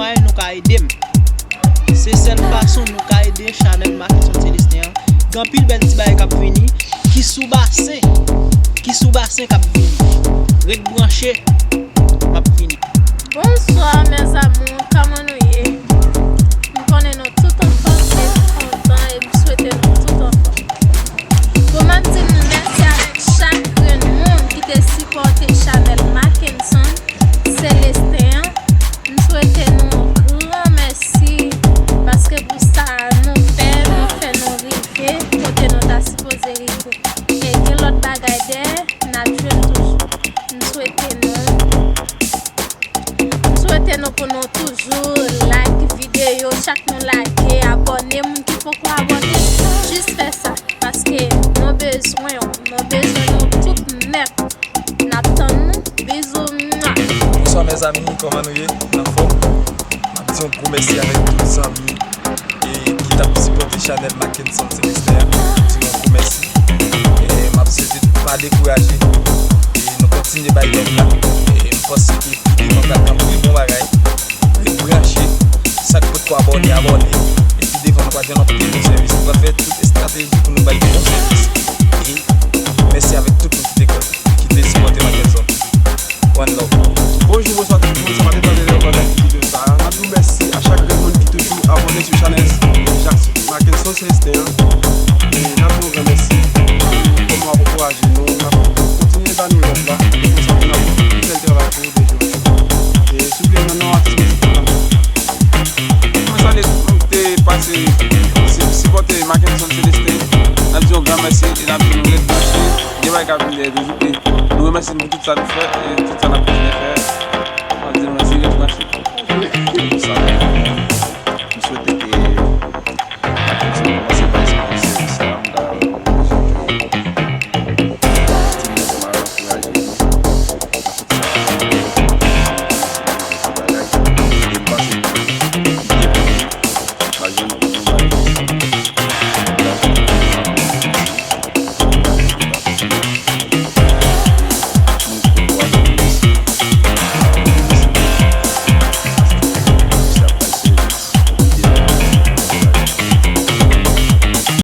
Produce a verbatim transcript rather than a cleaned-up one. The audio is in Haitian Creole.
Ay, nou ka ede m. Se sèl fason nou ka ede chanèl Mackenson Célestin an. Gen anpil bèl ti bagay k ap vini, ki sou basen, ki sou basen k ap vini. Ret branche, m ap vini. Bonsoir mes amours, kòman nou ye? M konnen nou tout anfòm e kontan e m swete nou tout anfòm. Bon, m ap di nou mèsi avèk chak grenn moun ki te sipòte chanèl Mackenson Célestin an. M swete nou yon gran mèsi paske pou sa nou fè, nou fè nou rive kote nou ta sipoze rive. E gen lòt bagay dèyè, n ap jwenn toujou. M swete nou, m swete nou pou nou toujou like videyo, chak nou like, abòne, moun ki poko abòne, jis fè sa, paske nou bezwen w, nou bezwen nou tout nèt. N ap tann nou. Bizou, mwa. Bonswa mezanmi, kòman nou ye? N anfòm? M ap di yon gwo mèsi avèk tout zanmi e ki t ap sipòte chanèl Mackenson Célestin an. M ap di yon gwo mèsi. E m ap swete nou pa dekouraje. E nou kontinye bay love la. E m panse ke pi devan pral gen anpil bon bagay. Ret branche. Sa k potko abòne, abòne. E pi devan nou pral jwenn anpil bon sèvis. Nou pral fè tout estrateji pou nou bay bon sèvis. E mèsi avèk tout moun ki te, ki te sipòte Mackenson. One love. Bonjou, bonswa tout moun, sa pa depann de lè w gade videyo sa a. N ap di w mèsi a chak grenn moun ki toujou abòne sou chanèl Mackenson Célestin an. E n ap di w gran mèsi. Kòman w ap ankouraje nou, n ap kontinye ba nou love la. Konsa pou n ap fè travay pou ou de jou an jou. E souple nan non atis mwen. Mwen salye tout moun ki te pase si-, sipòte Mackenson Célestin. N ap di yon gran mèsi e n ap di nou ret branche. Gen bagay k ap vin dèyè toujou. E nou remèsye nou pou tout sa nou fè e tout sa n ap kontinye